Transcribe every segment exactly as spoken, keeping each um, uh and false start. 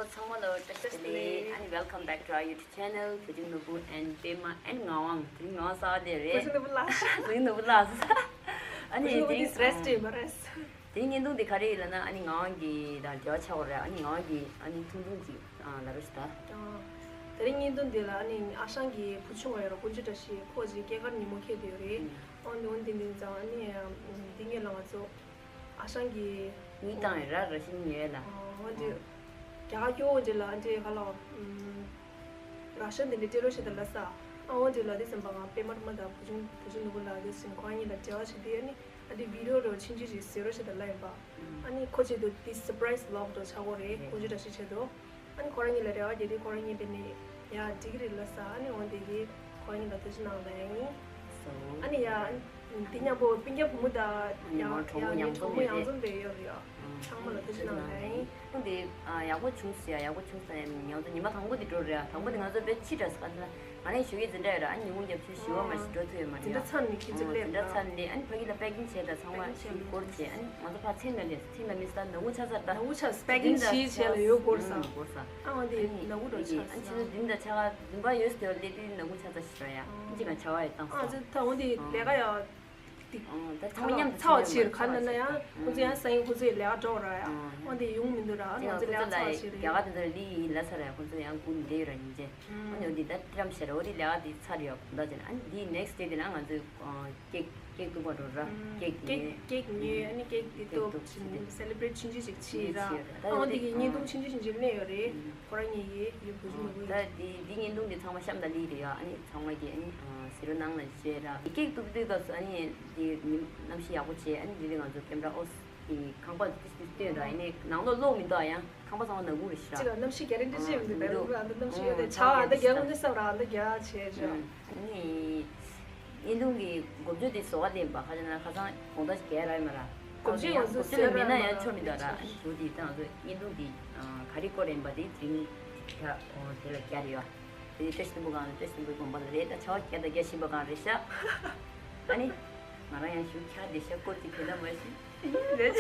ཚང་མ་ལ་བཀྲ་ཤིས་བདེ་ལེགས། ཨ་ནི། Welcome back to our YouTube channel. བུ་ཆུང་ནོར་བུ་and པད་མ and ངག་དབང་། དེ་རིང་ངག་དབང་གསར་པ་དེ་རེད། བུ་ཆུང་ནོར་བུ་ལགས། བུ་ཆུང་ནོར་བུ་ལགས། ཨ་ནི། བུ་ཆུང་ནོར་བུ་དེ་རིང་stress་ཨ་ཅིག་ཡོད་མ་རེད། དེ་རིང་བརྙན་ཐུང་དེ་ག་རེ་ཡིན་ལབ་ན། ཨ་ནི་ངག་དབང་གི་དང་འབྲེལ་བ་ཆགས་པ་རེད། ཨ་ནི་ངག་དབང་གི་ཨ་ནི་ཐུང་ཐུང་ཅིག་ཨ་ལབ་རོགས་ཞུ་ད། ཨ། དེ་རིང་བརྙན་ཐུང་འདི་ལ་ཨ་ནི་ཨ་ཞང་གི་བུ་ཆུང་བ་ཡོད་ར། དཀོན་མཆོག་བཀྲ་ཤིས། ཁོ་ཅིག་སྐྱེས་སྐར་ཉིན་མོ་འཁེལ་བསྡད་ཡོད་རེད། ཨ་འོན་ཏེ་འོན་ཏེ་འདི་ཙང་ཨ་ནི་འདི་ངེད་ལ་ང་ཚོ་ཨ་ཞང་གི་གཉིས་བཏང་ཡོད་ར། ར་ཤི་ཉེ་ལ། ཨ་འོན་ཏེ་རྒྱ་གར་སྐྱོ་བོ་འདི་ལ་ཨ་འདྲེ་ག་ལ་ར་ཤི་འདི་འདྲེ་སྤྲད་རོགས་ཞེས་ད་ལབ་ས། ཨ་འོན་ཏེ་ལ་དེ་སེམས་པ་ང་པད་མ་མ་དང་བུ་ཆུང་བུ་ཆུང་ནོར་བུ་ལ་དེ་སེམས་ཁོ་གཉིས་ལ་འབྲེལ་བ་བྱེད་དུས་ཨ་ནི་ཨ་འདྲེ་video་རོ་ཆིན་ཆི་ཞིག་ཟེར་རོགས་ཞེས་ད་ལབ་ཡིན་པ། ཨ་ནི་ཁོ་ཆེད་དུ་དེ་surprise vlog་འགྲོ་ཆགས་གོ་རེད། དཀོན་མཆོག་བཀྲ་ཤིས་ཆེད་དུ། ཨ་ནི་ཁོ་རང་གཉིས་ལ་རེ་བ་རྒྱག་དུས་ཁོ་རང་གཉིས་དཔེར་ན་ཡ་འགྲིག་གི་རེད་ལབ་ས། ཨ་ནི་འོན་ཏེ་གི་ཁོ་རང་གཉིས་ལ་ཐུགས་རྗེ་གནང་ལབ་ཡིན། སོ། ཨ་ནི་ཡ་འདི་མཉམ་པོ་སྤུན་ཀྱག་བུ་མོ་དང་ཡ་ཡ་ངའི་གྲོགས་མོ་ཡ་ངའི་གྲོགས་མོ་ཡང་འཛོམས་པའི་ཡོད་རེད་ཡ། ཚང་མ་ལ་ཐུགས་རྗེ་གནང་ལབ་ཡིན། ཨ་འདི་ཡག་པོ་བྱུང་ཟེར་ཡ། ཡག་པོ་བྱུང་ཟེར་ཡ། ང་ཚོ་ཉི་མ་དང་པོ་འདི་འགྲོ་རེད་ཡ། དང་པོ་འདི་ང་ཚོ་དཔེ་ཕྱི་དྲགས་སུ་ག་ཚོད་ང་རང་ཞོགས་ཀས་འཛིན་གྲྭ་ཡོད་ར། ཨ་ཉིན་གུང་རྒྱབ་ཆུ་ཞི་བ་མ་ཞིག་འགྲོ་ཐུབ་ཡོད་མ་རེད་ཡ། འཛིན་གྲྭ་ཚར་ནས་ཁྱེད་ཚོ་སླེབས་འཛིན་གྲྭ་ཚར་ནས་ཨ་ནི་ཕ་གི་ལ་packing་བྱས་དང་ཚང་མ་ཞིག་སྐོར་བྱས། ཨ་ནི་ང་ཚོ་ཕར་ཚིག་ལ་སླེབས། ཚིག་ལ་མི་ས་ནག་ཁུང་ཆགས་ཚར་ད། ནག་ཁུང་ཆགས། packing་བྱས་བྱས་ལ་ཡོད་སྐོར་ས། སྐོར་ས། ཨ་འོན་ཏེ་ནག་ཁུང་འགྲོ་ཆགས་ས། ཨ་ནི་ཆུ་ཚོད་བདུན་དང་ཕྱེད་ཀ་བདུན་པ་ཡོད་ཟེར་བ་སླེབས་དུས་ནག་ཁུང་ཆགས་ཚར་ཞིག་ར་ཡ། ཨ་ཅི་གང་བྱ་བ་ཡོད་བཏང་ས། ཨ་ཅི་ད་འོན་ཏེ་ལས་ཀ་ཡ། ཨང་། ད་ཚང་མ་མཉམ་ཚ་བ་ཕྱིར་ག་ན་ན་ཡང་ཁོ་ཚོ་ཡང་སང་ཉིན་ཁོ་ཚོའི་ལས་ཀ་འགྲོ་ར་ཡ། ཨང་། འོན་ཏེ་ཡོང་མི་འདུག་ར། ཨ་ང་ཚོ་ལས་ཀ་ཚ་བ་ཕྱིར་རེད། རྒྱ་གར་དེ་ཚོ་ལས་ཡིན་ལ་ཚ་ར་ཡ། ཁོ་ཚོ་ཡང་སྒུག་ནས་བསྡད་ཡོད་ར་ཉིན་བྱེད། ཨ་ནི་འོ་དེ་ད་ཏི་རམ་ཤ་ར་འོ་དེ་ལས་ཀ་དེ་ཚར་ཡོད་གོང་ད་བྱས་ན། ཨ་ནི་དེའི་next day་དེ་ན་ང་ཚོས་ཀེག་ཀེག་བཏུ་བ་འགྲོ་ར། ཀེག་ཉོས། ཀེག་ཉོས། ཨ་ནི་ཀེག་དེ་ཏོག་celebrate་ཆུང་ཆུང་ཞིག་བྱས་ར། ཨ་འོ་དེ་གི་བརྙན་ཐུང་ཆུང་ཆུང་ཞིག་བླུགས་ཡོད་རེད། ཁོ་རང་གཉིས་ཡི་ཡི་བུ་ཆུང་བུ། ད་འདི་འདི་བརྙན་ཐུང་འདི་ཚང་མ་གཤམ་དུ་སླེབས་རེད་ཡ། ཨ་ནི་ཚང་མ་གིས་ཨ་ནི་གཟིགས་རོགས་གནང་ལ་བྱས་ར། ཀེག་བཏུ་བཏུ་སྐབས་སུ་ཨ་ནི་འདི་ཉིན་གནམ་གཤིས་ཡག་པོ་བྱས། ཨ་ནི་འདི་ལས་ང་ཚོ་camera off་གི་ཁང་པ་ཏིས་ཏིས་སྟོན་ར། ཨ་ནི་ནང་ལོགས་གློག་མི་འདུག་ཡང་ཁང་པ་ཚང་མ་ནག་ཁུང་རེད་ཤག་ཅི་ག་གནམ་གཤིས་རྒྱ་རེ་འདྲ་ཅིག་མི་འདུག་བལ་རུ་ཨ་འདི་གནམ་གཤིས་ཡོད་དེ་ཆ་ཨ་འདི་རྒྱ་ངོ་འདི་ས་ར་ཨ་འདི་རྒྱ་ཆེ་ཤག་ཨ་ནི། བརྙན་ཐུང་གི་འགོ་བརྗོད་དེ་བཟོ་ག་ལེན་པ་ཁ་ཆེ་ན་ཁ་སང་དགོང་དག་ཞིག་རྒྱག་ར་ཡིན་མ་ར། འགོ་བརྗོད་ང་ཚོ་འགོ་བརྗོད་ལ་མེད་ན་ཡང་ཆོ་མི་འདུག་ར། ཨ་ནི་བཟོ་དེ་ད་ང་ཚོ་བརྙན་ཐུང་དེ་ག་རེ་སྐོར་ཡིན་པ་དེ་དེ་རིང་ད་དེ་ལ་རྒྱག་རེད་ཡ། དེ་བཀྲ་ཤིས་ལྷུན་པོ་སྒང་ལ་བཀྲ་ཤིས་ལྷུན་པོའི་དགོན་པ་ལ་རེད། ད་ཆར་པ་བརྒྱབ་དང་བརྒྱབ་བཞིན་པ་སྒང་རེད་ཤག་ཨ་ནི་ང་རང་ཡང་ཞུ་འཁྱར་བསྡད་ཤག་སྐོར་དེ་དེ་ལ་མ་ཤི། རེད།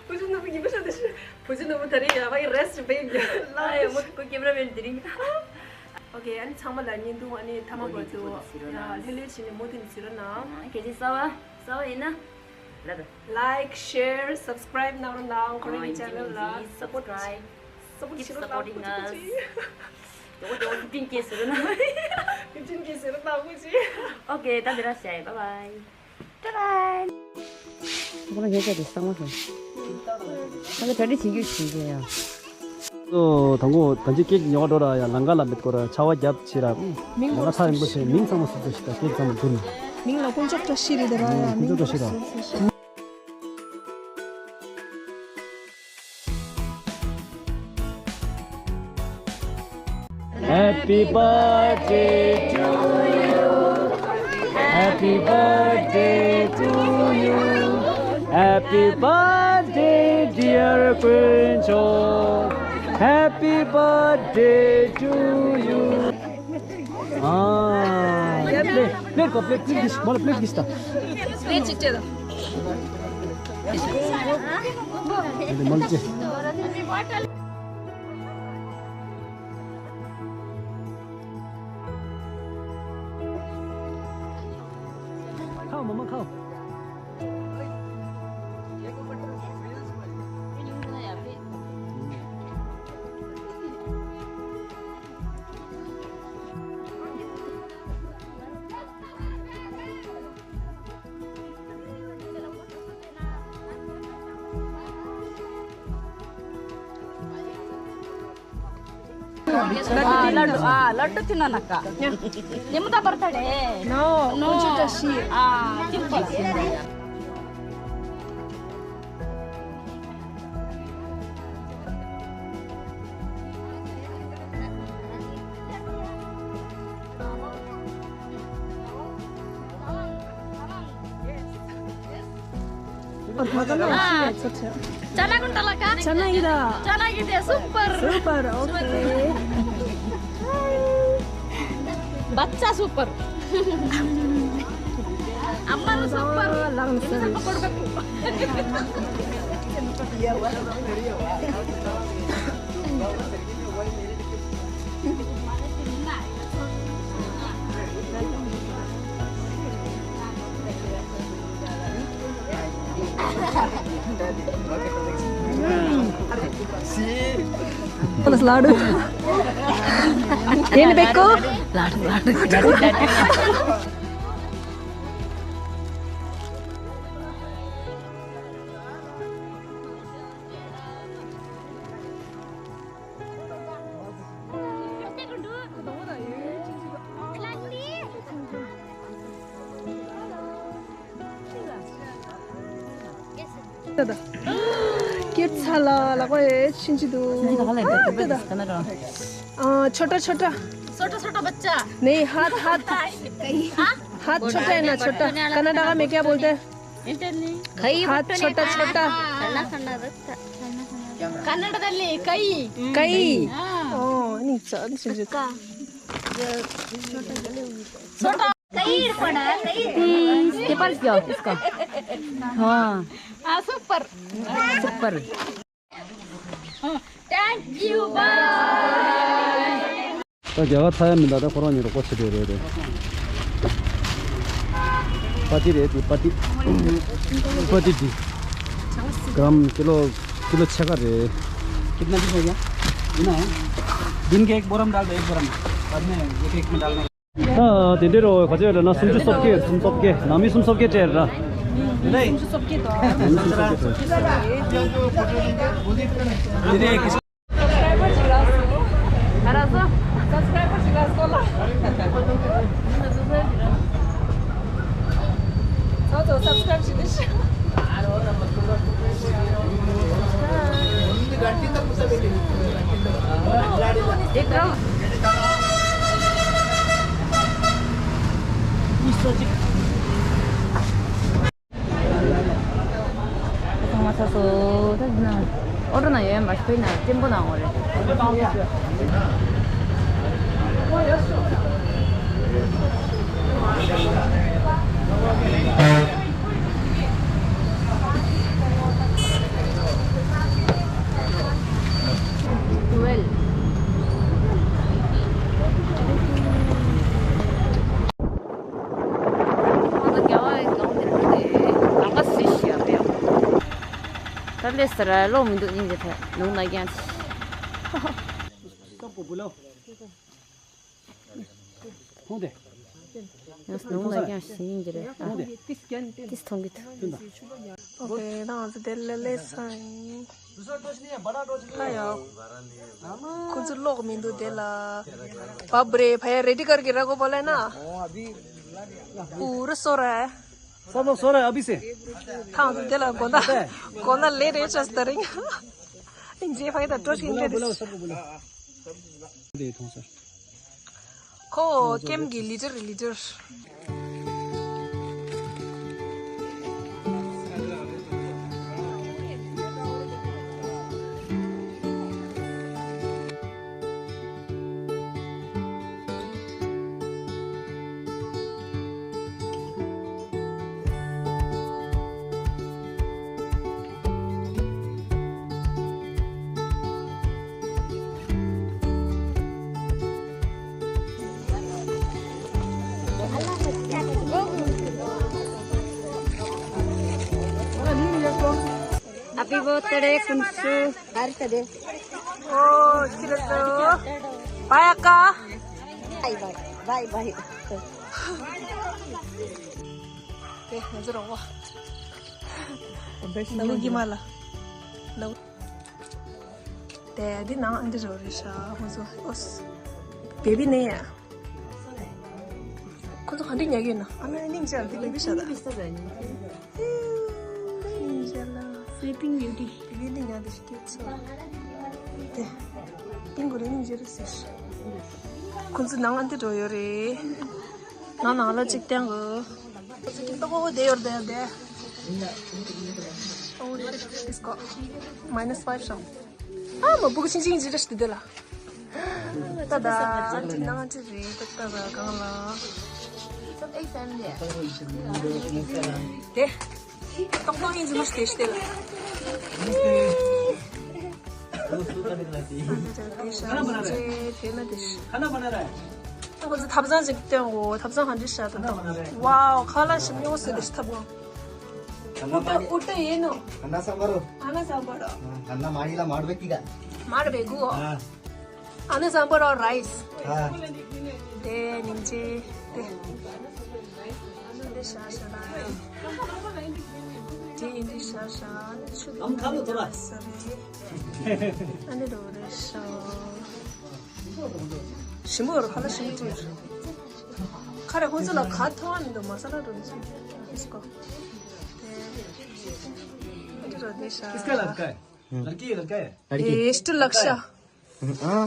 བུ་ཆུང་ནོར་བུ་ཡིན་པ་ཤ་དེ་ཤི། བུ་ཆུང་ནོར་བུ་ད་རེས་ཡ་བ་ཡི་རེས་ཅི་བེ་ཡ་ལ་ཡ་མོ་ཁོ་cameraman་དེ་རིང་། ཨོ་ཁེ། ཨ་ནི་ཚང་མ་ལ་བརྙན་ཐུང་ཨ་ནི་མཐའ་མ་བར་དུ་ཡ་ལྷོད་ལྷོད་བྱས་ནས་མུ་མཐུད་ནས་གཟིགས་རོགས་གནང་། ཨ་གལ་ཏེ་གསར་པ་གསར་པ་ཡིན་ན་ལབ་དང་། Like, share, subscribe་གནང་རོགས་གནང་། ཁོ་རང་གི་channel་ལ་support support་བྱེད་རོགས་གནང་། ཁོ་ཚོ་ཅི། ཡོ་ཡོ་fifteen K་ཟེར་རོགས་གནང་། fifteen K་ཟེར་རོགས་གནང་ཁོ་ཅི། ཨོ་ཁེ། ད་འདི་ར་བྱས། bye bye། ཀྲ་ལན། ཁོ་ལ་ངས་བྱས་ཏེ་གསང་བ་ཟེར། ཁོ་ལ་གྲ་སྒྲིག་བྱེད་རྒྱུ་བྱེད་ཀྱི་ཡ། ཨོ་དང་པོ་ད་ཅི་ཀེག་ཉོ་བ་འགྲོ་ར་ཡ། ལམ་ཁ་ལ་མེད་སྐོར་ར་ཆར་པ་བརྒྱབ་བྱས་ར། མིང་ལམ་ཁ་ཚ་ཡང་པོ་བྱས། མིང་ཚང་མ་སུབ་ཚ་ཞིག་ད་ཀེག་ཚང་མ་འདུར་ནས། མིང་ལ་དཀོན་མཆོག་བཀྲ་ཤིས་རེད་དེ་ར་ཡ། དཀོན་མཆོག་བཀྲ་ཤིས་ར། Happy birthday to you. Happy birthday to you. Happy birthday, dear དཀོན་མཆོག Happy birthday to you. ཨ། པླེ་ཊི་པླེ་ཊི་གོ་པླེ་ཊི་པླེ་ཊི་གིས་མོ་ལ་པླེ་ཊི་གིས་ད། པླེ་ཊི་ཅིག་སྤྲད་དང་། འདི་མོ་ལ་ཅི། ཁའོ་མ་མ་ཁའོ། लड्डू, आ, लड्डू तिन नका। निम्दा birthday। No, no। आ, तिन। चना कुन तलका? चना इरा। चना इरा super। Super, okay। बच्चा super। अम्मा super। लंग इनका पकड़ ಬೇಕು। लाडू। लाडू, लाडू। ཀྱེ་ཚ་ལ་ལག་པ་ཡེ་ཕྱིན་ཅི་འདུག་ཁྱིན་ཅི་ག་ལ་ཡོད་པ་ཨ་ཆོ་ཊ་ཆོ་ཊ། छोटा छोटा बच्चा। नहीं, हाथ हाथ। हाँ? हाथ छोटा है ना, छोटा। कर्नाटका में क्या बोलते हैं? कई हाथ छोटा छोटा। ಕನ್ನಡದಲ್ಲಿ ಕೈ. ಕೈ. ಹಾ. ಓ, ನಿಜ, ನಿಜ. छोटा. ಕೈ ಹಿಡ್ಕೊಡ, ಕೈ. स्टेपल्स क्या इसका? हाँ. हाँ, super. Super. Thank you, bye. ད་རྒྱ་གར་ཚ་ཡ་མི་འདུག་ད་ཁོ་རང་གཉིས་རོགས་པ་བྱེད་བསྡད་རེད་རེད། པ་ཏི་རེད་དེ་པ་ཏི། པ་ཏི་འདི། gram kilo kilo छः का रे। कितना भी हो गया? है ना? दिन के एक बोरम डाल दो, एक बोरम। बाद में एक एक में डालना। ད་དེ་འདྲ་རོ་ག་ཚོད་རེད་ན་སུམ་ཅུ་སོ་བརྒྱད་སུམ་ཅུ་སོ་བརྒྱད་ནང་མི་སུམ་ཅུ་སོ་བརྒྱད་སྤྲད་ར། ནང་མི་སུམ་ཅུ་སོ་བརྒྱད་དོ། ནང་མི་སུམ་ཅུ་སོ་བརྒྱད་སྤྲད། Subscriber ཅིག་ལ་སོ། ང་རང་ཚོ་subscriber ཅིག་ལ་སོ་ལ། ཚོ་ཚོ་subscribe ཅིག་ལ་ཤ། ཚང་མ་ཚ་སོ། ད་འདི་ན་ཨོ་ཊོ་ན་ཡོད་མ་ཤི་ན་ཏེམ་པོ་ན་འོ་རེད། ད་ལས་སར་ལོག་མི་འདུག་ཡིན་གྱི་ཐལ་ལུང་ན་རྒྱང་ཆེ། ཡང་ལུང་ན་རྒྱང་ཞིག་ཡིན་གྱི་རེད་ཨ། ཏིས་མཐོང་གི་ཐལ། ཨོ་ཁེ། ད་ང་ཚོ་དེ་ལ་སླེབས་ཚར་ཡིན། ད་ཡ། ཁོ་ཚོ་ལོག་མི་འདུག་དེ་ལ། बाप रे, भैया रेडी करके रखो बोला है ना। पूरा सो रहा है। सब लोग सो रहे हैं अभी से। ད་ང་ཚོ་དེ་ལ་དགོང་དག་དགོང་དག་ལེ་རེ་ཆགས་ད་རིང་། ཨིན་ཇེ་ཕ་གི་ད་སྤྲོ་ཤིང་དེ་རེད། ཁོ་ཀེམ་གྱི་ལི་ཌར་ལི་ཌར། Happy birthday, Kunsu. Happy birthday. Oh, kira to. Bye, Akka. Bye, bye. Bye, bye. Eh, nazar awa. Lagu gimana? Lagu. དེ་འདི་ནང་ཨ་འདྲ་རོ་རེད་ཤག་ཁོ་ཚོ་ཨོ་སི། བེ་བི་ནས་ཡ། ཁོ་ཚོ་ག་འདྲ་ཉལ་གི་ཡོད་ན། ཨ་མའི་སྙིང་རྗེ་ལ་འདི་བེ་བི་ཤ་ད། སྙིང་རྗེ་ལ། Sleeping Beauty. བེ་བི་འདི་ཉལ་འདི་ཤི་ཁྱོད་ཚོ། དེ། ཏིང་གོ་རེ་སྙིང་རྗེ་རེད་ཟེར། ཁོ་ཚོ་ནང་ཨ་འདྲ་རོ་ཡོད་རེད། ནང་ནང་ལ་གཅིག་བསྟན་གོ། ཨོ་དེ་ཡོར་དེ་ཡོར་དེ། ཨོ་དེ་ཨིས་ཀོ། མའི་ནས་ཕའིབ་ཤོག་ཨ་མ་བུ་གུ་ཆིང་ཆིང་ཇི་རེ་ཤི་དེ་ལ། ད་ད་ཨ་ཅི་ནང་ཅི་རེ་ད་ད་ད་གང་ལ། དེ། ཏོག་ཏོག་ཡིན་ཟི་མ་ཤི་དེ་ཤི་དེ་ལ། खाना बना रहा है। खाना बना रहा है। ཁོ་ཚོ་ཐབ་ཚང་ཞིག་སྟོན་གོ། ཐབ་ཚང་ག་འདྲ་ཤག་ད། ཝའོ། ཁ་ལག་ཞིམ་ཉོ་སེ་དེ་ཐབ་ཚང་། ཨུ་ཏ་ཨུ་ཏ་ཡིན་ནོ། खाना सांभर हो। खाना सांभर हो। हाँ, खाना माड़ी ला माड़ बेटी का। མར་བེ་གུ། ཨ་ནི་སམ་བར་རའི་སི། དེ་ནིང་ཅི། དེ་ཨ་ནི་འདི་ཤ་ཤ་ལ། དེ་ཡིན་འདི་ཤ་ཤ། ཨ་ནི་ཆུ་དེ་ཨ་ནི་རོ་རེ་ཤ། ཞིམ་པོ་རུ་ཁ་ལ་ཞིམ་པོ་ཅིག་ཁ་རེ་ཁོང་ཚོ་ལ་ག་ཐོང་མི་འདུག་མ་ས་ལ་རུ་ཅིག་ཨ་ནི་རོ་འདི་ཤ། इसका लड़का है। लड़की है, लड़का है। लड़की। इष्ट लक्ष्य। हाँ।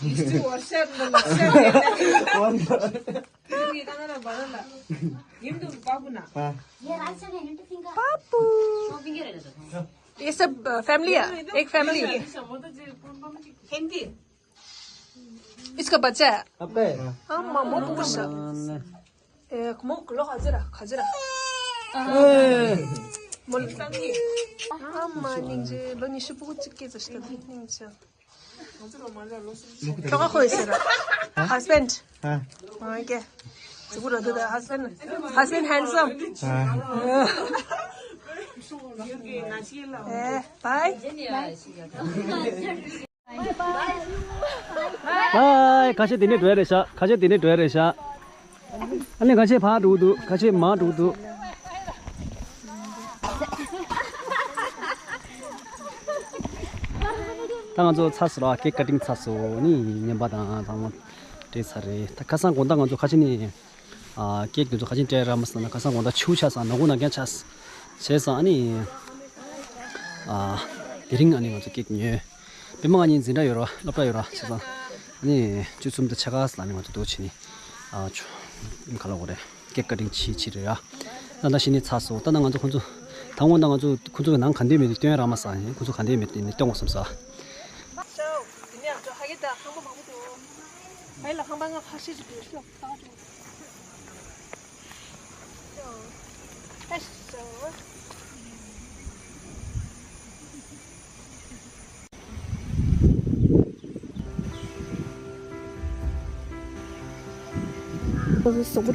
इष्ट वर्षा लक्ष्य। कौन? ये गाना ना बदल ला। ये तो बाबू ना। हाँ। पापू। ये सब फैमिली है, एक फैमिली। हिंदी। इसका बच्चा है। आपका है? हाँ, मामू पूछा। ए, कमो लो खाजरा, खाजरा। ए। मोल। हाँ, मानिंग जे लो निशु पुगु चिक्के जस्ता निंग जे। क्या का खोई सर? हस्बैंड। हाँ। हाँ, क्या? सुगुर दो दा हस्बैंड। Husband handsome. हाँ। ए, बाय। ཧའི། ཁ་ཤས་དེ་ནས་འགྲོ་ཡ་རེད་ཤག་ཁ་ཤས་དེ་ནས་འགྲོ་ཡ་རེད་ཤག་ཨ་ནི་ཁ་ཤས་ཕར་འགྲོ་གི་འདུག་ཁ་ཤས་མར་འགྲོ་གི་འདུག་ད་ང་ཚོ་ཚར་སོང་ར། ཀེག་ཀ་ཊིང་ཚར་སོང་། ནི་ཉན་པ་དང་ཚང་མ་སྤྲད་ཚར་རེད། ད་ཁ་སང་དགོང་དག་ང་ཚོ་ཁ་ཤས་ནི། ཨ། ཀེག་དེ་ཚོ་ག་ཅིན་སྤྲད་ར་མ་སོང་ན་ཁ་སང་དགོང་དག་ཆུ་ཆགས་སོང་། ནག་ཁུང་ནག་རྐྱང་ཆགས། བྱས་ཙང་ཨ་ནི། ཨ། དེ་རིང་ཨ་ནི་ང་ཚོ་ཀེག་ཉོས། པད་མ་ང་གཉིས་འཛིན་གྲྭ་ཡོད་ར་སློབ་གྲྭ་ཡོད་ར་བྱས་ཙང་། ཨ་ནི་བཅུ་གསུམ་དང་ཕྱེད་ཀ་ཙམ་ལ་ནི་ང་ཚོ་འདུག་བྱས་ནི། ཨ། ཆུ། ཁ་ལོ་གོ་རེ། ཀེག་ཀ་ཊིང་བྱེད་བྱེད་རེད་ཡ། ད་ད་ཤི་ནི་ཚར་སོང་། ད་ད་ང་ཚོ་ཁོ་ཚོ། ད་དགོང་དག་ང་ཚོ་ཁོ་ཚོ་གི་ནང་ག་འདྲས་མེད་དེ་སྟོན་ར་མ་སོང་། ཁོ་ཚོ་ག་འདྲས་མེད་དེ་ནི་སྟོན་དགོས་བསམ་སོང་།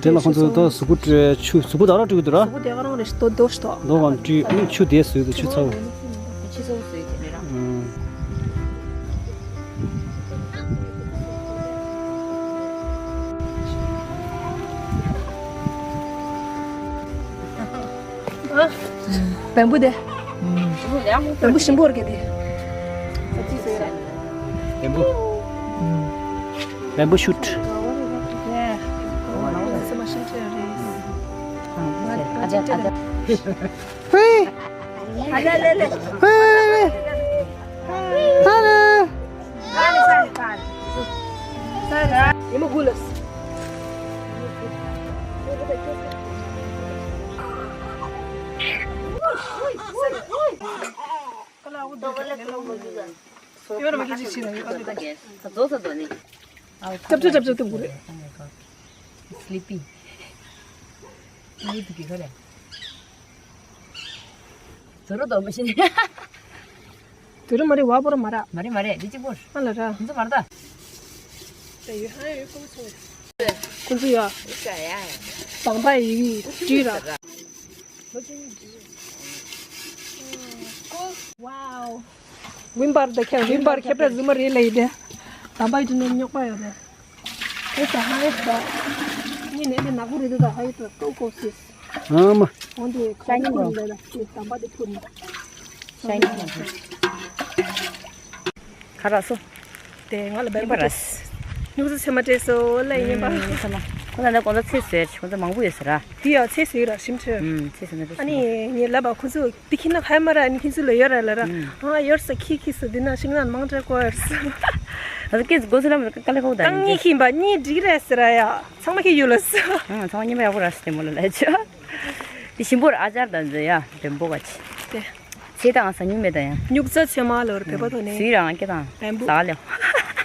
དེ་ལ་ཁོང་ཚོ་ད་གཟུགས་པོ་བཀྲུས། ཆུ་གཟུགས་པོ་ད་ར་བཀྲུས་འདུག་ར། གཟུགས་པོ་དེ་ག་རང་རེད། ཏོ་རྡོ་ཞིག་ཏོ། རྡོ་གང་བཀྲུས། ཨ་ནི་ཆུ་དེ་བཟོས་འདུག་ཆུ་ཚ་བོ། ཆུ་ཚ་བོ་བཟོས་དེ་ནི་ར། ཨང་། བེམ་བུ་དེ། བེམ་བུ་ཞིམ་པོ་རེད་དེ། བེམ་བུ། བེམ་བུ་ཤུཊ། ཧེ། ཧེ། ཧེ། ཧེ། ཧེ། ཧེ། Sleepy. ཟོ་རོ་དོ་མ་ཤི་ནི། དུ་རུ་མ་རེད། བ་པོ་ར་མ་ར། མ་རེད་མ་རེད། འདི་གཅིག་པོར། ཨ་ལ་ར། ཁོང་ཚོ་མ་རེད་ད། ཁོང་ཚོ་ཡ། དང་པ་ཡི་བྲིས་ར། Wow. ཝིམ་པར་ད་ཁྱེད་ཝིམ་པར་ཁྱེད་པ་རྫུན་མ་རེད་ལ་ཡི་དེ། དམ་པ་ཡི་དུ་ནས་རྙོག་པ་ཡོད་རེད། ཨེ་ད་ཧ་ཨེ་ད། ཉིན་ནས་དེ་ནག་པོ་རེད་དུ་ད་ཧ་ཡི་ད་ཀོ་ཀོ་སིས། ཨ་མ། འོན་ཏེ་ཁ་ཉིན་ལ་ལ་ཅི་དམ་པ་དེ་ཐུར་ནས། ཤ་ཉིན་ལ་ཐུར། ཁ་ར་སོ། དེ་ང་ལ་བེམ་པོ་ར། སྨྱུག་རྩེ་ཚེར་མ་སྤྲད་སོང་ལ་ཡིན་པ། ཚེར་མ། ཁོ་ན་ད་ཁོ་ཚོ་ཚེ་ཟེར་ཁོ་ཚོ་མང་པོ་ཡོད་ཟེར་ར། དེ་ཡང་ཚེ་ཟེར་ར་ཞིམ་ཆེ། ཨུམ་ཚེ་ཟེར་ན་དེ། ཨ་ནི་ངས་ལབ་པ་ཁོ་ཚོ་དེ་ཁྱི་ན་ཧ་མ་ར་ཨ་ནི་ཁྱི་ཚོ་ལ་ཡོད་ར་ལ་ར། ཨུམ། ཨ་ཡོད་ས་ཁྱི་ཁྱི་སོ་དེ་ན་ཤིང་ན་མང་དྲགས་གོ་ཡོད་ས། ཨ་ཙི་ཀེ་ཙི་གོ་ཚོ་ལ་མ་ཀ་ལེ་ཁོ་ད་ཡིན། ངས་ཁྱི་པ་གཉིས་འགྲིག་རེད་ཟེར་ར་ཡ། ཚང་མ་ཁྱི་ཡོད་ལ་ས། ཨུམ་ཚང་མ་གཉིས་པ་ཡག་པོ་ར་ས་དེ་མོ་ལ་ལ་ཆ། དེ་ཞིམ་པོ་ར་ཨ་ཅར་དང་འཛོ་ཡ་བེམ་པོ་ག་ཆི། དེ། ཚེ་དང་ས་ཉུལ་མེད་ད་ཡང་། སྨྱུག་རྩེ་ཚེར་མ་ལོར་བོད་པ་ཐོག་ནས། སུའི་རང་སྐད་དང་། བེམ་པོ། ཟ་ལེ།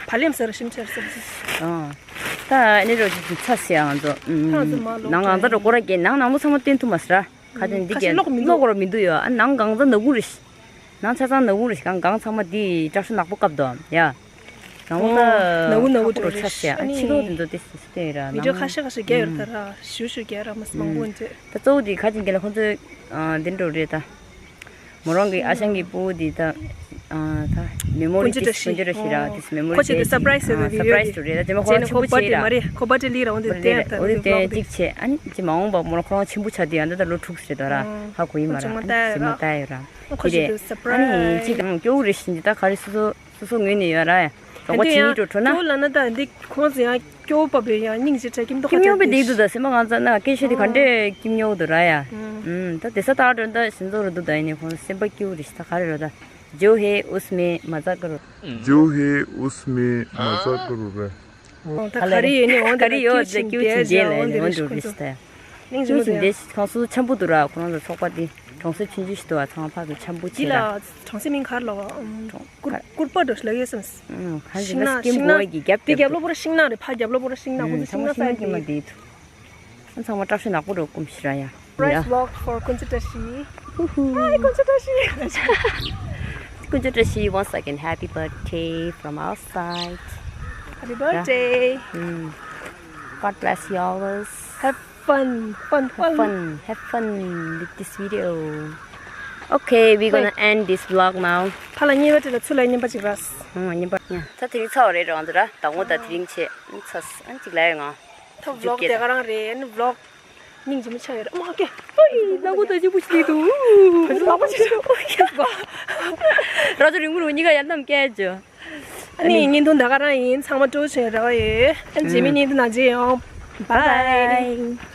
བ་ལེམ་ཟེར་ཞིམ་ཆེར་སོང་ཟིག་ཨང་། ད་ཨ་ནི་རོ་ཅིག་ཚ་སེ་ཨང་ཚོ། ད་ང་ཚོ་མ་ལོག་ནང་ང་ཚ་འགྲོ་སྐོར་ར་སྐྱེ་ནང་ནང་ལོ་ཚང་མ་བསྟན་ཐུབ་མ་སི་ར། ཁ་ཅན་འདི་ཁ་ཅིག་སྐད་ལོག་མི་འདུག་ལོག་སྐོར་མི་འདུག་ཡོད། ཨ་ནང་གང་ཚ་ནག་ཁུང་རེད། ནང་ཆ་ཚང་ནག་ཁུང་རེད། གང་གང་ཚང་མ་འདི་སྐྲ་ཤོ་ནག་པོ་བཀབ་དོ་ཡ། ནང་ལོ་ད་ནག་ཁུང་ནག་ཁུང་ཁ་པོ་རོ་ཚ་སེ་ཨ་ནི་ཕྱི་ལོག་དེ་ཚོ་དེ་སི་སི་སྟེ་ར་མི་འགྲོ་ཁ་ཤས་ཁ་ཤས་རྒྱ་ཡོད་ད་ར་ཞུ་ཞུ་རྒྱ་ར་མ་སི་མང་པོ་འདྲེ། ད་གཙོ་བོ་དེ་ཁ་ཅན་རྒྱ་ལ་ཁོང་ཚོས་འདི་འགྲོ་རེད་ད། མོ་རང་གི་ཨ་ཞང་གི་སྤུ་གུ་དེ་ད། ཨ་ད་མེ་མོ་རི་ཀུན་སྤྱོད་བཀྲ་ཤིས། ཀུན་སྤྱོད་བཀྲ་ཤིས་ར། ཨོ། དེ་མེ་མོ་རི་ཁོ་ཆེད་དུ་ཀུན་སྤྱོད་སར་པ་རའི་སི་ཟེར་བའི་ཨ་སར་པ་རའི་སི་ཊུ་རེད། ད་དེ་མ་ཁོ་རང་ཆེན་པོ་ཆགས་ཡིན་ར། ཁོ་པར་ཌེ་མ་རེད། ཁོ་པར་ཌེ་ལི་ར། འོ་དེ་དེ་ལོག་དེ་གཅིག་བྱས། ཨ་ནི་ཅི་མ་འོངས་པ་མོ་རང་ཁོ་རང་ཆེན་པོ་ཆགས་དུས་ཨ་འདི་ད་ལོ་དྲུག་ཟེར་ད་ར། ཧ་གོ་ཡི་མ་ར། ཨ་ནི་ཅི་མ་ལྟ་ཡོད་ར། ཁོ་ཆེད་དུ་སར་པ་རའི་སི། ཨ་ནི་ཅིག་ཨང་སྐྱོ་བོ་རེ་བཞིན་ད་ག་རེ་སོ་སོ་སོ་སོ་ངོས་ནས་ཡོད་ར། ཡ་རོགས་པ་བྱེད་ཡིན་འགྲོ་འགྲོ་ན། སྐྱོ་བོ་ལབ་ན་ད་འདི་ཁོང་ཚོ་ཡང་སྐྱོ་བོ་པ་བའི་ཡང་སྙིང་རྗེ་དྲག་གི་མདོག་ཁ་ཁྱིམ་ཉོ་བའི་དེ་འདུག་ད་སེམས་པ་ང་ཚ་ན་སྐད་ཆ་དེ་ག་འདྲས་ཁྱིམ་ཉོ་འདུག་ར་ཡ། ཨུམ་ད་དེ་ས་ཏག་འགྲོ་ད་ཤིན་ཙོ་རུ་འདུག་ད་ཡིན་ནི་ཁོང་སེམས་པ་སྐྱོ་བོ་རེ་ཞིག་ད་ག་རེ་རོ་ད། जो है उसमें मज़ा करो। जो है उसमें मज़ा करो རེད། ད་ག་རེ་ཡོད་ནི་འོང་དེ་ལ་སྐྱོ་ཞིང་རྒྱས་ལ་འོང་དེ་རེ་ཞིག་ཁོང་ཚོ་སྙིང་རྗེ་མོ་དེ། ཁོང་ཚོ་འཆམ་པོ་འདུག་ར། ཁོང་ཚོ་ཚོགས་པ་དེ་གྲོང་གསེབ་ཆུང་ཆུང་ཞིག་འདུག་བ། ཚང་མ་ཕར་ཚུར་འཆམ་པོ་བྱེད་ར། འདི་ལ་གྲོང་གསེབ་མིང་ག་རེ་ལབ་པ། ཀུར་ཀུར་པ་འདྲ་ཞིག་ལབ་ཡོད་བསམ། ཤིང་ནགས་ཤིང་ནགས་དེ་རྒྱབ་ལོགས་པོ་ར་ཤིང་ནགས་རེད། ཕ་རྒྱབ་ལོགས་པོ་ར་ཤིང་ནགས། ཁོང་ཚོ་ཤིང་ནགས་ས་ཡ་དེ། ཚང་མ་བཀྲ་ཤིས་ནག་པོ་རོ་ཀུམ་ཤི་ར་ཡ། Surprise vlog for ཀུན་སྤྱོད་བཀྲ་ཤིས། Hi ཀུན་སྤྱོད་བཀྲ་ཤིས། ཀུན་སྤྱོད་བཀྲ་ཤིས། Once again, happy birthday from our side. Happy birthday. Mm. God bless you always. Have fun, fun, fun. Have fun, have fun with this video. Okay, we're gonna end this vlog now. ཕ་ལ་ཉེ་བ་དེ་ལ་ཚུར་ལ་ཉན་པ་ཅིག་ར། ཨང་ཉན་པ། ད་དེ་རིང་ཚར་བ་རེད་རང་དུ་ར། དང་པོ་ད་དེ་རིང་བྱས་ཚར། ཨ་ཅིག་ལ་ཡོད་ང་། ད་vlog དེ་ག་རང་རེད། ཨ་ནི་vlog སྙིང་རྗེ་མོ་ཆགས་ཡོད་རེད། མ་ཀེ། ཨོ་ཡི་ནག་པོ་ད་ཅི་པོ་ཞིག་འདུག་ནག་པོ་ཆགས་ཡོད། ཨོ་ཡི་གོ། ར་ཅོ་རིང་མོ་རུ་གཉིས་ཀ་ཡར་ནམ་སྐད་ཅོ། ཨ་ནི་བརྙན་ཐུང་ད་ག་རང་ཡིན། ཚང་མ་སྤྲོ་བྱོས་རོགས་ཡོད། ཨ་ནི་རྗེས་མའི་བརྙན་ཐུང་ནང་མཇལ་ཡོང་། Bye. Bye.